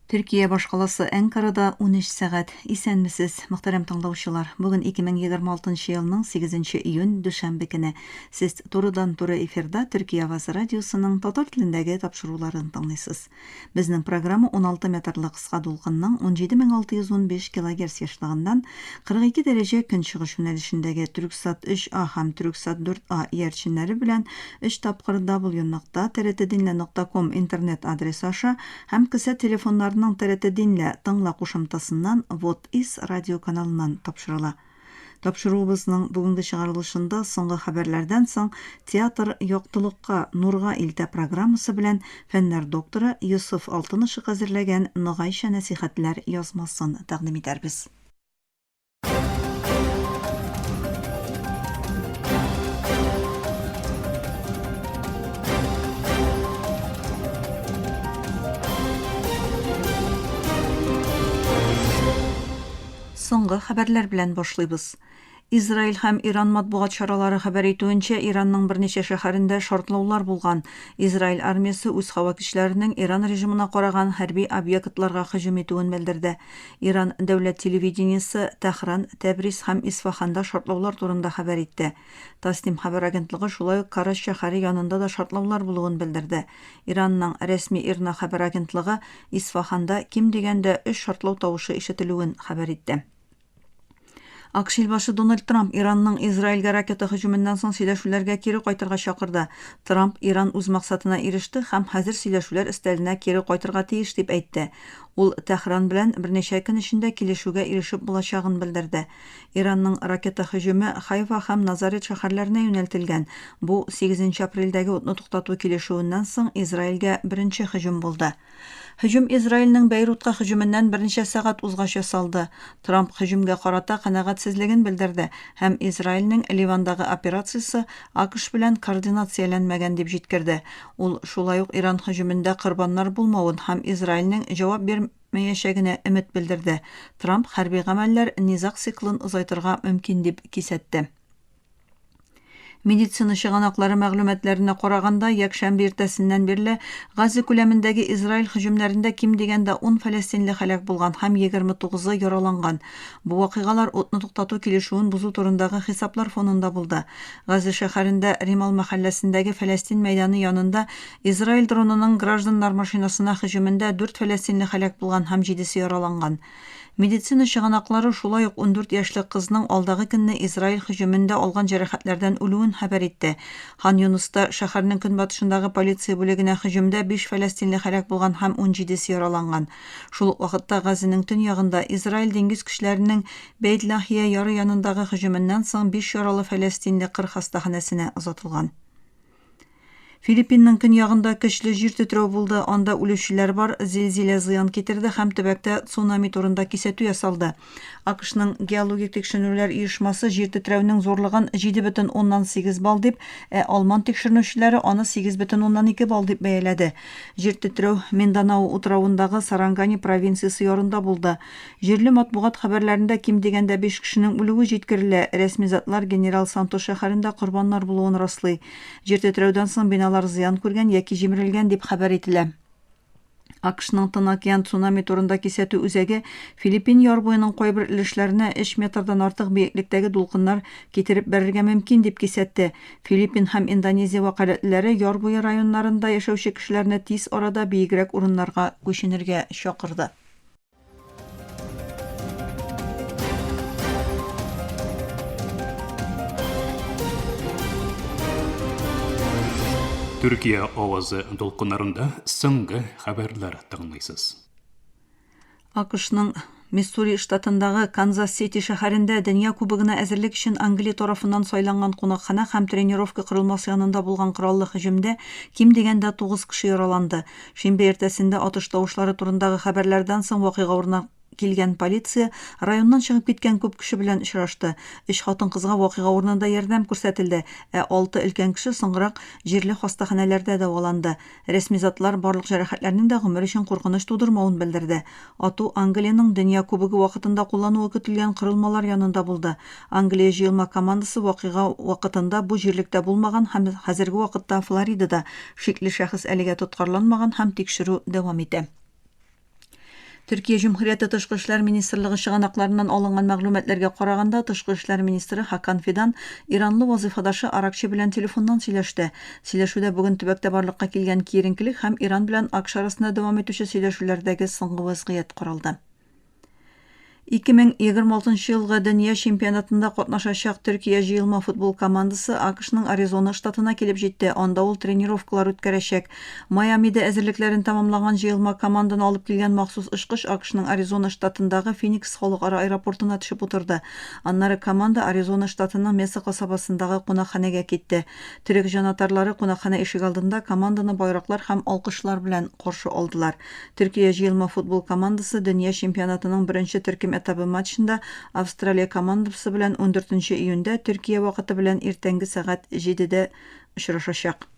Төркия башкаласы Әнкарада 13 сәгать. Исәнмесез, мөхтәрәм тыңлаучылар. Бүген 2026 елның 8 июнь дүшәмбе көне. Сез турыдан-туры эфирда Төркия авазы радиосының татар телендәге тапшыруларын тыңлыйсыз. Безнең программа 16 метрлы кыска дулкынның 17615 килогерц ешлыгыннан 42 дәрәҗә көнчыгыш юнәлешендәге Түрксат 3А һәм Түрксат 4А иярченнәре белән өч тапкыр w нокта trtdinle нокта ком интернет адресы аша һәм кесә телефоннарының TRT Dinle, Тыңла кушымтасыннан Вот Ис радио каналыннан тапшырыла. Тапшыруыбызның бүгенге чыгарылышында соңгы хәбәрләрдән соң Театр яктылыкка, нурга илтә программасы белән фәннәр докторы Йосыф Алтынышык әзерләгән Ногайча нәсыйхәтләр язмасын тәкъдим итәрбез. Соңгы хәбәрләр белән башлыйбыз. Израиль һәм Иран матбугат чаралары хәбәр итүенчә, Иранның берничә шәһәрендә шартлаулар булган. Израиль армиясе үз һава көчләренең Иран режимына караган хәрби объектларга һөҗүм итүен белдерде. Иран дәүләт телевидениесе Тәһран, Тәбриз һәм Исфаханда шартлаулар турында хәбәр итте. Тасним хәбәр агентлыгы шулай ук Карач шәһәре янында да шартлаулар булуын белдерде. Иранның рәсми ИРНА хәбәр агентлыгы Исфаханда ким дигәндә өч шартлау тавышы ишетелүен хәбәр итте. АКШ илбашы Дональд Трамп Иранның Израильгә ракета һөҗүменнән соң сөйләшүләргә кире кайтырга чакырды. Трамп Иран үз максатына иреште һәм хәзер сөйләшүләр өстәленә кире кайтырга тиеш дип әйтте. Ул Тәһран белән берничә көн эчендә килешүгә ирешеп булачагын белдерде. Иранның ракета һөҗүме Хайфа һәм Назарет шәһәрләренә юнәлтелгән. Бу, сигезенче апрельдәге утны туктату килешүеннән соң Израильгә беренче һөҗүм булды. Һөҗүм Израильнең Бәйрутка һөҗүменнән берничә сәгать узгач ясалды. Трамп һөҗүмгә карата канәгатьсезлеген белдерде һәм Израильнең Ливандагы операциясе АКШ белән координацияләнмәгән дип җиткерде. Ул шулай ук Иран һөҗүмендә корбаннар булмавын һәм Израильнең җавап бирмәячәгенә өмет белдерде. Трамп хәрби гамәлләр низаг циклын озайтырга мөмкин дип кисәтте. Медицина чыганаклары мәгълүматларына караганда, якшәмбе иртәсеннән бирле Газа күләмендәге Израиль һөҗүмнәрендә ким дигәндә 10 фәләстинле һәлак булган һәм 29-ы яраланган. Бу вакыйгалар утны туктату килешүен бозу турындагы хисаплар фонында булды. Газа шәһәрендә Римал мәхәлләсендәге Фәләстин мәйданы янында Израиль дронының гражданнар машинасына һөҗүмендә дүрт фәләстинле һәлак булган һәм җидесе яраланган. Медицина чыганаклары шулай ук 14 яшьлек кызның алдагы көнне Израиль һөҗүмендә алган җәрәхәтләрдән үлүен хәбәр итте. Хан Юныста шәһәрнең көнбатышындагы полиция бүлегенә һөҗүмдә биш фәләстинле һәлак булган һәм унҗидесе яраланган. Шул ук вакытта Газзәнең төньягында Израиль диңгез көчләренең Бәйт-Лахия яры янындагы һөҗүменнән соң биш яралы фәләстинле кыр хастаханәсенә озатылган. Филиппинның көньягында көчле җир тетрәү булды, анда үлүчеләр бар, зилзилә зыян китерде һәм төбәктә цунами турында кисәтү ясалды. АКШның Геологик тикшеренүләр оешмасы җир тетрәүнең зурлыгын 7,8 балл дип, ә алман тикшеренүчеләре аны 8,2 балл дип бәяләде. Җир тетрәү Минданао утравындагы Сарангани провинциясе ярында булды. Җирле матбугат хәбәрләрендә ким дигәндә биш кешенең үлүе җиткерелә, рәсми затлар Генерал Сантос шәһәрендә корбаннар булуын раслый. Җир тетрәүдән соң биналар зыян күргән яки җимерелгән дип хәбәр ителә. АКШның Тын океан цунами турында кисәтү үзәге Филиппин яр буеның кайбер өлешләренә өч метрдан артык биеклектәге дулкыннар китереп бәрергә мөмкин дип кисәтте. Филиппин һәм Индонезия вәкаләтлеләре яр буе районнарында яшәүче кешеләрне тиз арада биегрәк урыннарга күченергә чакырды. Төркия авазы дулкыннарында соңгы хәбәрләр тыңлыйсыз. АКШның Миссури штатындагы Канзас-Сити шәһәрендә Дөнья кубогына әзерлек өчен Англия тарафыннан сайланган кунакханә һәм тренировка корылмасы янында булган кораллы һөҗүмдә ким дигәндә тугыз кеше яраланды. Шимбә иртәсендә атыш тавышлары турындагы хәбәрләрдән соң вакыйга урынына килгән полиция районнан чыгып киткән күп кеше белән очрашты. Өч хатын-кызга вакыйга урынында ярдәм күрсәтелде, ә алты өлкән кеше соңрак җирле хастаханәләрдә дәваланды. Рәсми затлар барлык җәрәхәтләрнең дә гомер өчен куркыныч тудырмавын белдерде. Ату Англиянең Дөнья кубогы вакытында куллануы көтелгән корылмалар янында булды. Англия җыелма командасы вакыйга вакытында бу җирлектә булмаган һәм хәзерге вакытта Флоридада. Шикле шәхес әлегә тоткарланмаган һәм тикшерү дәвам итә. Төркия Җөмһүрияте Тышкы эшләр министрлыгы чыганакларыннан алынган мәгълүматларга караганда, тышкы эшләр министры Хакан Фидан иранлы вазыйфадашы Аракчи белән телефоннан сөйләште. Сөйләшүдә бүген төбәктә барлыкка килгән киеренкелек һәм Иран белән АКШ арасында дәвам итүче сөйләшүләрдәге соңгы вәзгыять каралды. 2026 елгы Дөнья чемпионатында катнашачак Төркия җыелма футбол командасы АКШның Аризона штатына килеп җитте, анда ул тренировкалар үткәрәчәк. Майамида әзерлекләрен тәмамлаган җыелма команданы алып килгән махсус очкыч АКШның Аризона штатындагы Феникс халыкара аэропортына төшеп утырды. Аннары команда Аризона штатының Меса касабасындагы кунакханәгә китте. Төрек җанатарлары кунакханә ишегалдында команданы байраклар һәм алкышлар белән каршы алдылар. Төркия җыелма футбол командасы дөнья чемпионатының беренче төркем этабы матчында Австралия командасы белән ундүртенче июньдә Төркия вакыты белән иртәнге сәгать җидедә очрашачак.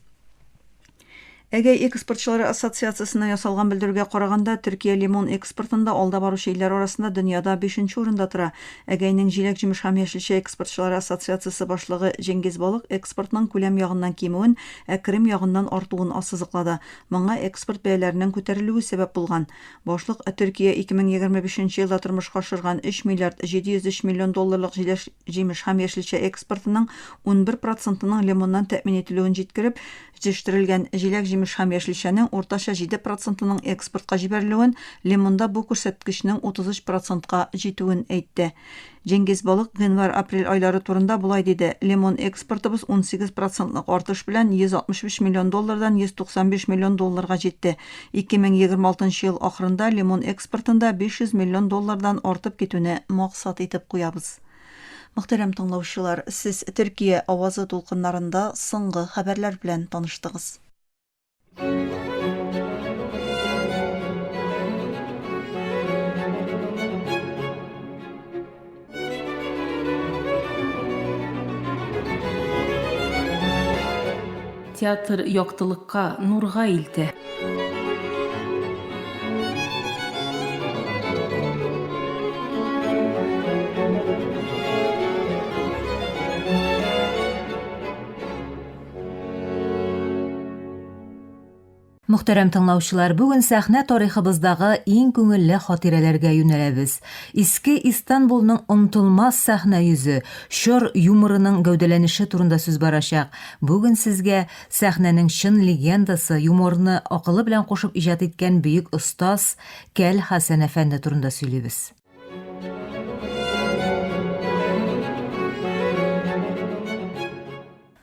Әгәй экспортчылары ассоциациясеннән ясалган белдерүгә караганда, Төркия лимон экспортында алда баручы илләр арасында дөньяда бишенче урында тора. Әгәйнең җиләк-җимеш һәм яшелчә экспортчылары ассоциациясе башлыгы Җенгиз Балык экспортның күләм ягыннан кимүен, ә керем ягыннан артуын ассызыклады. Моңа экспорт бәяләренең күтәрелүе сәбәп булган. Башлык Төркия 2025 нче елда тормышка ашырган 3 миллиард 703 миллион долларлык җиләш-җимеш һәм яшелчә экспортының 11 процентының лимоннан тәэмин ителүен җиткереп, җитештерелгән җиләк-җимеш һәм яшелчәнең уртача 7 процентының экспортка җибәрелүен, лимонда бу күрсәткечнең 33 процентка җитүен әйтте. Җенгиз Балык гыйнвар-апрель айлары турында болай диде, Лимон экспортыбыз 18 процентлык артыш белән 165 миллион доллардан 195 миллион долларга җитте. 2026 нчы ел ахырында лимон экспортында 500 миллион доллардан артып китүне максат итеп куябыз. Мөхтәрәм тыңлаучылар, сез Төркия авазы дулкыннарында соңгы хәбәрләр белән таныштыгыз. Театр яктылыкка, нурга илтә. Мөхтәрәм тыңлаучылар, бүген сәхнә тарихыбыздагы иң күңелле хатирәләргә юнәләбез. Иске Истанбулның онытылмас сәхнә йөзе, чор юморының гәүдәләнеше турында сүз барачак. Бүген сезгә сәхнәнең чын легендасы, юморны акылы белән кушып иҗат иткән бөек остаз Кәл Хәсән әфәнде турында сөйлибез.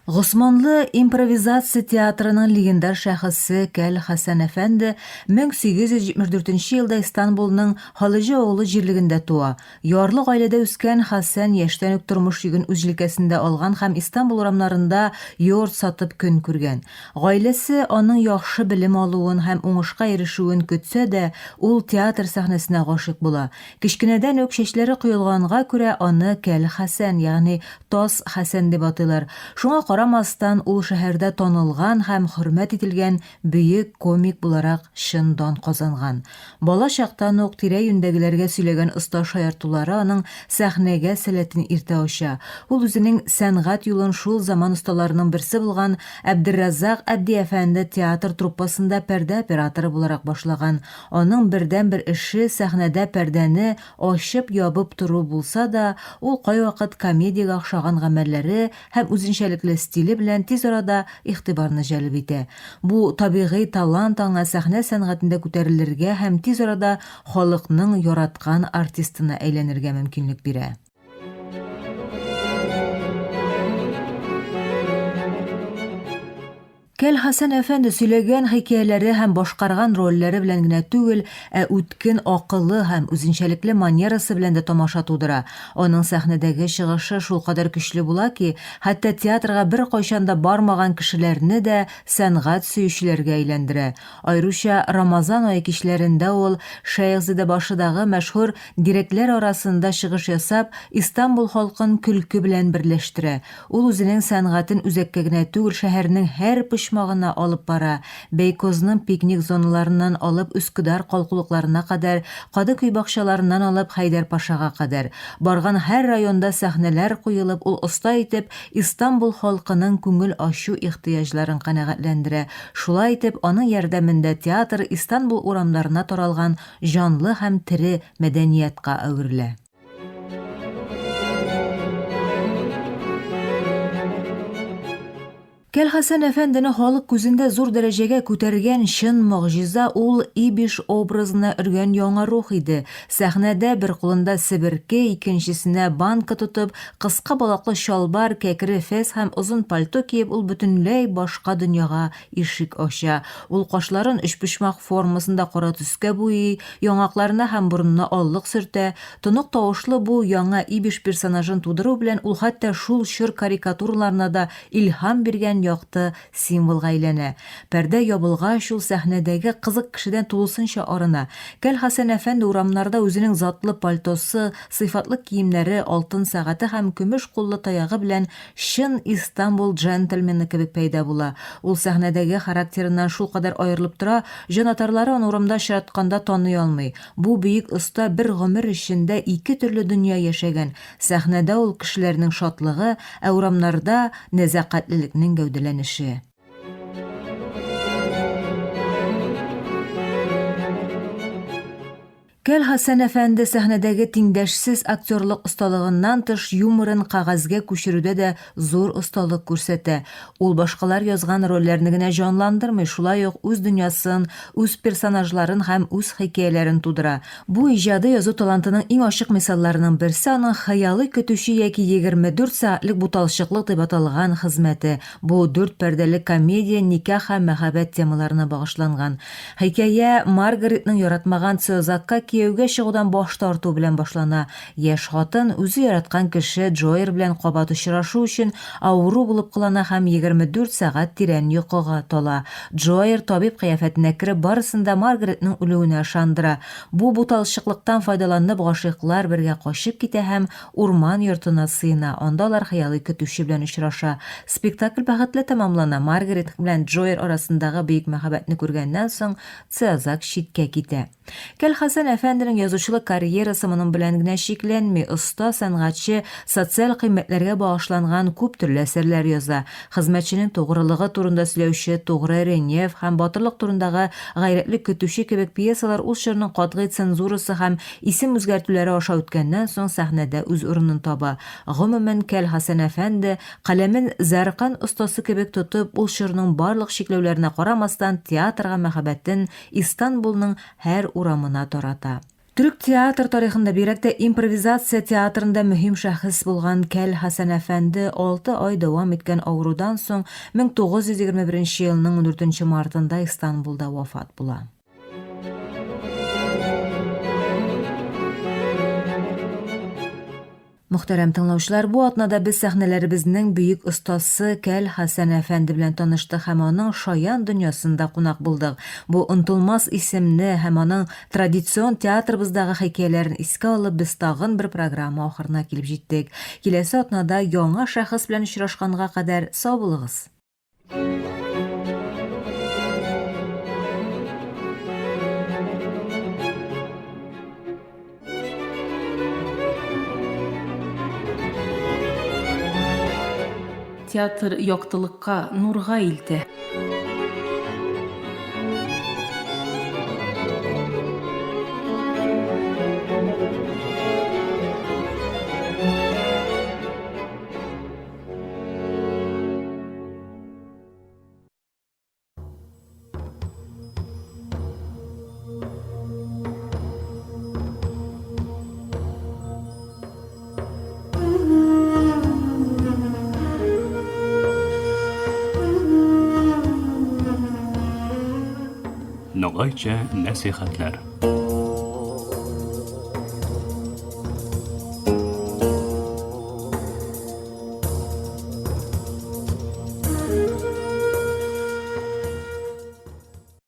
Госманлы импровизация театрының легендар шәхесе Кәл Хәсән әфәнде 1874 елда Истанбулның Халыҗы авылы җирлегендә туа. Ярлы гаиләдә үскән Хәсән яшьтән үк тормыш йөген үз җилкәсендә алган һәм Истанбул урамнарында йорт сатып көн күргән. Гаиләсе аның яхшы белем алуын һәм уңышка ирешүен көтсә дә, ул театр сәхнәсенә гашыйк була. Кечкенәдән үк чәчләре коелганга күрә аны Кәл Хәсән, ягъни Таз Хәсән дип атыйлар. Шуңа карамастан, ул шәһәрдә танылган һәм хөрмәт ителгән бөек комик буларак чын дан казанган. Бала чактан ук тирә-юньдәгеләргә сөйләгән оста шаяртулары аның сәхнәгә сәләтен иртә ача. Ул үзенең сәнгать юлын шул заман осталарының берсе булган Әбдерразак Әбди әфәнде театр труппасында пәрдә операторы буларак башлаган. Аның бердәнбер эше сәхнәдә пәрдәне ачып-ябып тору булса да, ул кайвакыт комедиягә охшаган гамәлләре һәм үзенчәлекле стиле белән тиз арада игътибарны җәлеп итә. Бу табигый талант аңа сәхнә сәнгатендә күтәрелергә һәм тиз арада халыкның яраткан артистына әйләнергә мөмкинлек бирә. Кәл Хәсән әфәнде сөйләгән хикәяләре һәм башкарган рольләре белән генә түгел, ә үткен акылы һәм үзенчәлекле манерасы белән дә тамаша тудыра. Аның сәхнәдәге чыгышы шулкадәр көчле була ки, хәтта театрга беркайчан да бармаган кешеләрне дә сәнгать сөючеләргә әйләндерә. Аеруча Рамазан ае кичләрендә ул Шәехзадәбашыдагы мәшһүр Дирәкләр арасында чыгыш ясап, Истанбул халкын көлке белән берләштерә. Ул үзенең сәнгатен үзәккә генә түгел, шәһәрнең һәр почмагына почмагына алып бара. Бәйкозның пикник зоналарыннан алып Үскүдар калкулыкларына кадәр, Кадыкөй бакчаларыннан алып Хәйдәрпашага кадәр. Барган һәр районда сәхнәләр куелып, ул оста итеп Истанбул халкының күңел ачу ихтыяҗларын канәгатьләндерә. Шулай итеп, аның ярдәмендә театр Истанбул урамнарына таралган җанлы һәм тере мәдәниятка әверелә. Кәлхәсән әфәндене халык күзендә зур дәрәҗәгә күтәргән чын могҗиза ул Ибиш образына өргән яңа рух иде. Сәхнәдә бер кулында себерке, икенчесенә банка тотып, кыска балаклы чалбар, кәкре фәс һәм озын пальто киеп ул бөтенләй башка дөньяга ишек ача. Ул кашларын өчпочмак формасында кара төскә буйый, яңакларына һәм борынына аллык сөртә. Тонык тавышлы бу яңа Ибиш персонажын тудыру белән ул хәтта шул чор карикатураларына да илһам биргән якты символга әйләнә. Пәрдә ябылгач, ул сәхнәдәге кызык кешедән тулысынча арына. Кәлхәсән әфәнде урамнарда үзенең затлы пальтосы, сыйфатлы киемнәре, алтын сәгате һәм көмеш куллы таягы белән Чын Истанбул джентльмены кебек пәйда була. Ул сәхнәдәге характерыннан шулкадәр аерылып тора, җанатарлары аны урамда очратканда таный алмый. Бу бөек оста бер гомер эчендә ике төрле дөнья яшәгән, сәхнәдә ул кешеләрнең шатлыгы, ә урамнарда, нәзакәтлелекнең гәүдәләнеше. Кәлхәсән әфәнде сәхнәдәге тиңдәшсез актерлык осталыгыннан тыш юморын кәгазьгә күчерүдә дә зур осталык күрсәтә. Ул башкалар язган рольләрне генә җанландырмый, шулай ук үз дөньясын, үз персонажларын һәм үз хикәяләрен тудыра. Бу иҗади язу талантының иң ачык мисалларының берсе аның Хыялый көтүче яки 24 сәгатьлек буталчыклык дип аталган хезмәте. Бу дүрт пәрдәле комедия никах һәм мәхәббәт темаларына багышланган. Хикәя Маргаретның яратмаган Цеозакка кияүгә чыгудан баш тарту белән башлана. Яшь хатын, үзе яраткан кеше Джоэр белән кабат очрашу өчен, авыру булып кылана һәм 24 сәгать тирән йокыга тала. Джоэр, табиб кыяфәтенә кереп, барысын да Маргаретның үлүенә ышандыра. Бу буталчыклыктан файдаланып, гашыйклар бергә качып китә һәм Урман йортына сыена, анда алар хыялый көтүче белән очраша. Спектакль бәхетле тәмамлана, Маргарет белән Джоэр арасындагы бөек мәхәббәтне күргәннән соң, Циазак читкә китә. Кәлхәсән әфәнденең язучылык карьерасы моның белән генә чикләнми, оста сәнгатьче социаль кыйммәтләргә багышланган күп төрле әсәрләр яза. Хезмәтченең тугрылыгы турында сөйләүче Тугры Ренев һәм Батырлык турындагы Гайрәтле көтүче кебек пьесалар ул чорның катгый цензурасы һәм Исем үзгәртүләре аша үткәннән соң сәхнәдә үз урынын таба. Гомумән, Кәлхәсән әфәнде, каләмен зәркан остасы кебек тотып, ул чорның барлык чикләүләренә карамастан, театрга мәхәббәтен Истанбулның һәр урамына тарата. Төрек театр тарихында, бигрәк тә импровизация театрында мөһим шәхес булган Кәлхәсән әфәнде алты ай дәвам иткән авырудан соң 1921 елның ундүртенче мартында Истанбулда вафат була. Мөхтәрәм тыңлаучылар, бу атнада без сәхнәләребезнең бөек остасы Кәл Хәсән әфәнде белән таныштык һәм аның шаян дөньясында кунак булдык. Бу онтылмас исемне һәм аның традицион театрыбыздагы хикәяләрен искә алып, без тагын бер программа ахырына килеп җиттек. Киләсе атнада яңа шәхес белән очрашканга кадәр сау булыгыз! Театр яктылыкка, нурга илтә. Ногайча нәсихәтләр.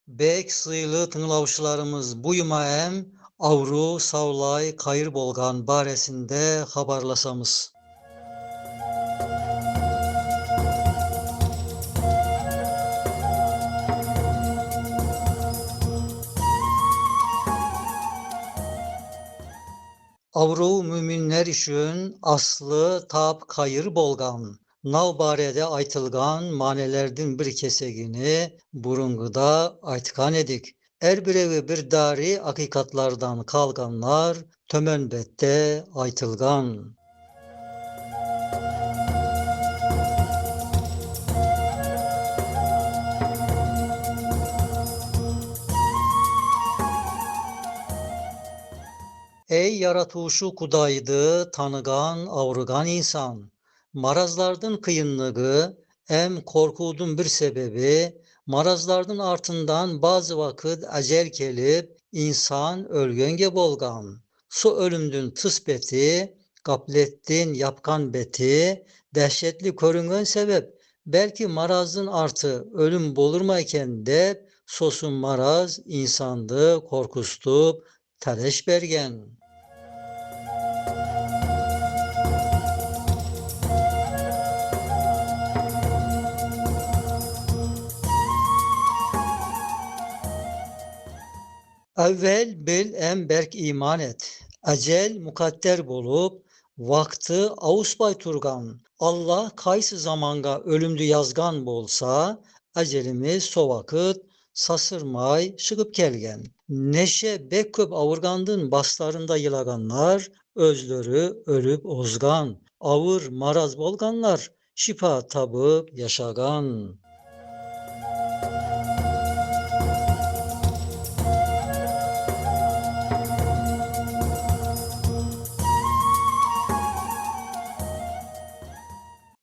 Бек сыйлы тыңлаучыларымыз, бу йома әм авыру, саулай, кайыр болган баресинде хабарласамыз. Avruv müminler üçün aslı tap kayır bolgan. Nav barede aytılgan manelerdin bir kesegini burunguda aytkan edik. Er birevi bir dari hakikatlardan kalganlar tömönbette aytılgan. Ey yaratuşu Kudaydı tanıgan avrugan insan. Marazlardın kıyınlığı em korkudun bir sebebi marazlardın artından bazı vakit ecel kelip insan ölgenge bolgan. Su ölümdün tıs beti, gaflettin yapkan beti, dehşetli körüngen sebep belki marazın artı ölüm bolurmayken dep sosun maraz insandı korkustup taleş bergen. Evvel bil en berk iman et. Ecel mukadder bolup, vaktı avusbay turgan. Allah kaysı zamanga ölümdü yazgan bolsa, ecelimiz so vakit sasırmay şıgıp kelgen. Neşe bek köp avurgandın baslarında yılaganlar, özleri ölüp ozgan. Avur maraz bolganlar, şifa tabıp yaşagan.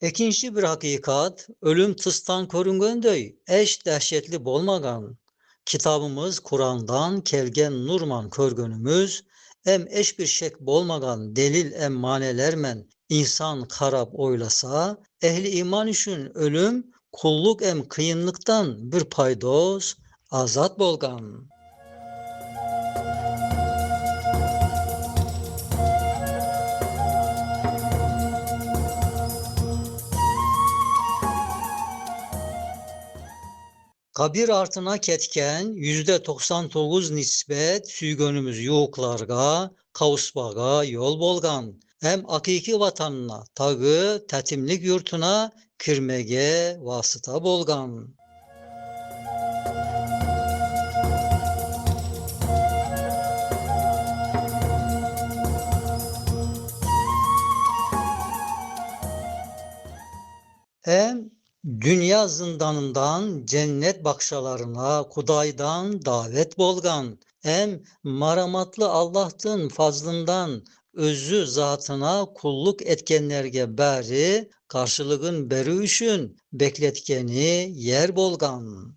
Ekinci bir hakikat, ölüm tıstan körüngöndöy, eş dehşetli bolmagan. Kitabımız Kur'an'dan kelgen nurman körgönümüz, em eş bir şek bolmagan delil em manelermen insan karap oylasa, ehli iman üçün ölüm kulluk em kıyınlıktan bir paydoz azat bolgan. Kabir artına ketken %99 nisbet süygönümüz yoğuklarga, kavusbaga yol bolgan. Hem hakiki vatanına, tagı tetimlik yurtuna kirmege vasıta bolgan. Hem dünya zindanından cennet bakşalarına Kudaydan davet bolgan. Hem maramatlı Allah'tın fazlından özü zatına kulluk etkenlerge bari karşılığın beri üçün bekletkeni yer bolgan.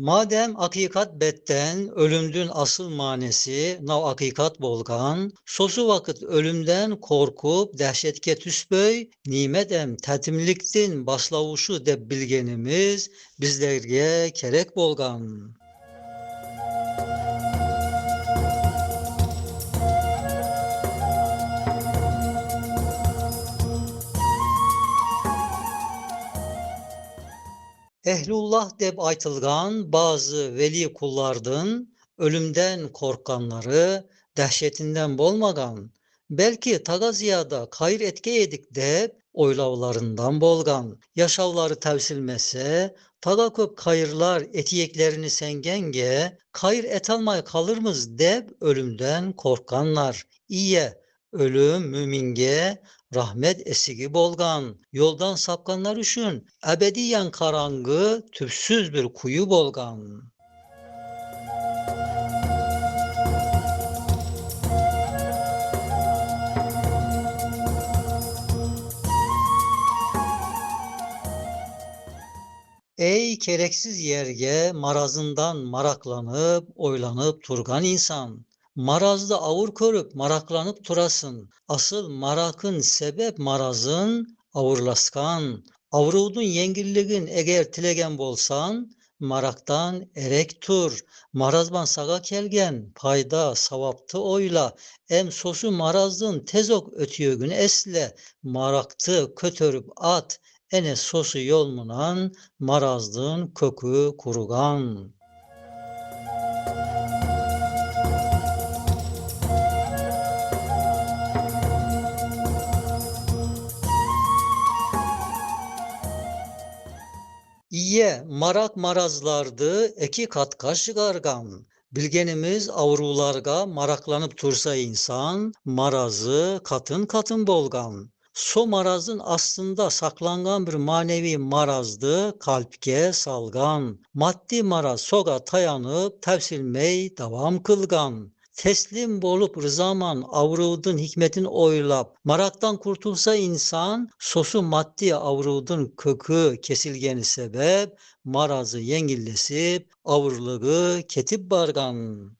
Madem hakikat betten, ölümdün asıl manesi, nav hakikat bolgan, sosu vakit ölümden korkup dehşetke tüsböy, nimet em tetimliktin başlavuşu deb bilgenimiz bizlerge kerek bolgan. Ehlullah deb aytılgan bazı veli kullardın ölümden korkanları dehşetinden bolmagan, belki taga ziyada kayır etke edik deb oylavlarından bolgan, yaşavları tevsilmese, taga köp kayırlar etiyeklerini sengenge, kayır etalmay kalırmız deb ölümden korkanlar. İye, ölüm müminge rahmet esigi bolgan, yoldan sapkanlar üçün ebediyen karangı tüpsüz bir kuyu bolgan. Ey kereksiz yerge marazından maraklanıp oylanıp turgan insan. Marazda avur körüp maraklanıp turasın. Asıl marakın sebep marazın avurlaskan. Avrudun yengilligin eğer tilegen bolsan, Maraktan erek tur. Marazban saga kelgen payda savaptı oyla. Em sosu marazdın tezok ötüyögün esle. Maraktı kötörüp at. Ene sosu yolmunan marazdın kökü kurugan. Iye marak marazlardı eki katka şıgargan. Bilgenimiz avrularga maraklanıp tursa insan, marazı katın katın bolgan. So marazın aslında saklangan bir manevi marazdı kalpke salgan. Maddi maraz soga tayanıp tevsilmey devam kılgan. Teslim bolup rızaman avrudun hikmetin oylap maraktan kurtulsa insan sosu maddi avrudun kökü kesilgeni sebep marazı yengillesip avurluğu ketip bargan.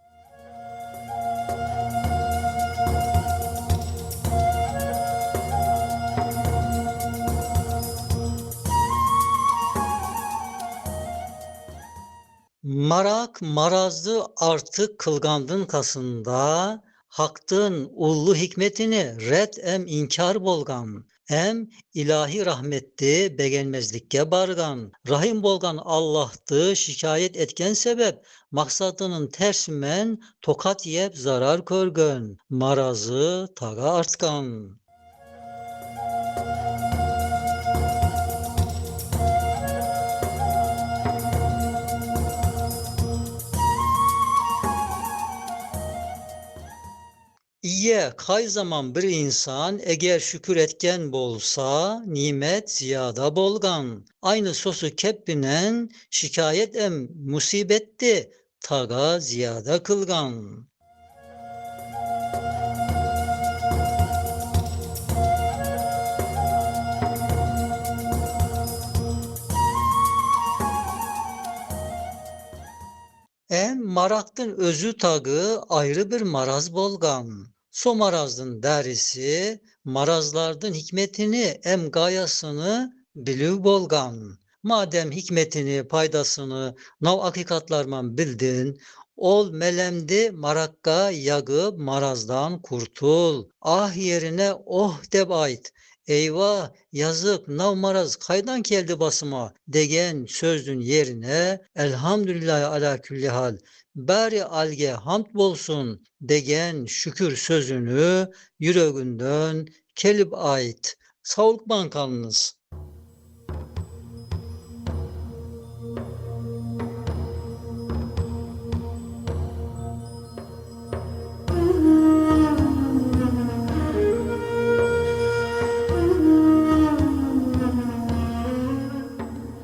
Marak marazdı artık kılgandın kasında, haktın ullu hikmetini red em inkar bolgan, em ilahi rahmetti begenmezlikke bargan, rahim bolgan Allah'tı şikayet etken sebep, maksadının tersmen tokat yep zarar körgön, marazı taga artkan. İye kay zaman bir insan eğer şükür etken bolsa nimet ziyada bolgan. Aynı sosu kebbinen şikayet em musibetti taga ziyada kılgan. Em maraktın özü tagı ayrı bir maraz bolgan. So marazdın derisi, marazlardın hikmetini em gayasını bilüv bolgan. Madem hikmetini, paydasını nav hakikatlarman bildin, ol melemdi marakka yagıp marazdan kurtul. Ah yerine oh deb ayt. Eyvah yazık nav maraz kaydan keldi basıma degen sözdün yerine elhamdülillahi ala külli hal bari alge hamd bolsun degen şükür sözünü yüreğinden kelip ait. Sağlık bankanınız.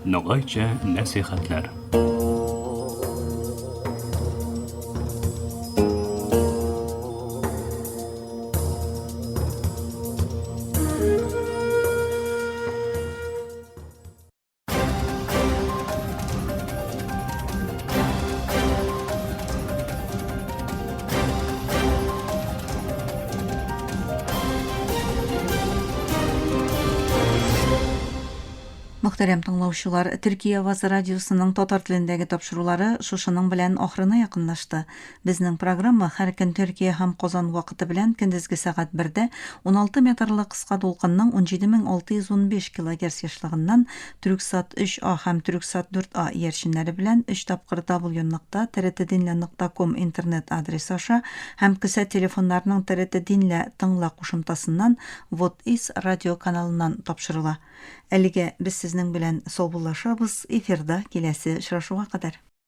Ногайча нәсихәтләр. Мөхтәрәм тыңлаучылар, Төркия Авазы радиосының татар телендәге тапшырулары шушының белән ахырына якынлашты. Безнең программа һәр көн Төркия һәм Казан вакыты белән көндезге сәгать 1-дә 16 метрлы кыска дулкынның 17615 килогерц ешлыгыннан Түрксат 3А һәм Түрксат 4А иярченнәре белән 3 тапкыр w.trtdinle.com интернет адресы аша һәм кесә телефоннарының ТРТ Динлә тыңла кушымтасыннан Вот Is радио каналыннан тапшырыла. Әлегә без сезнең белән саубуллашабыз, эфирда киләсе очрашуга кадәр.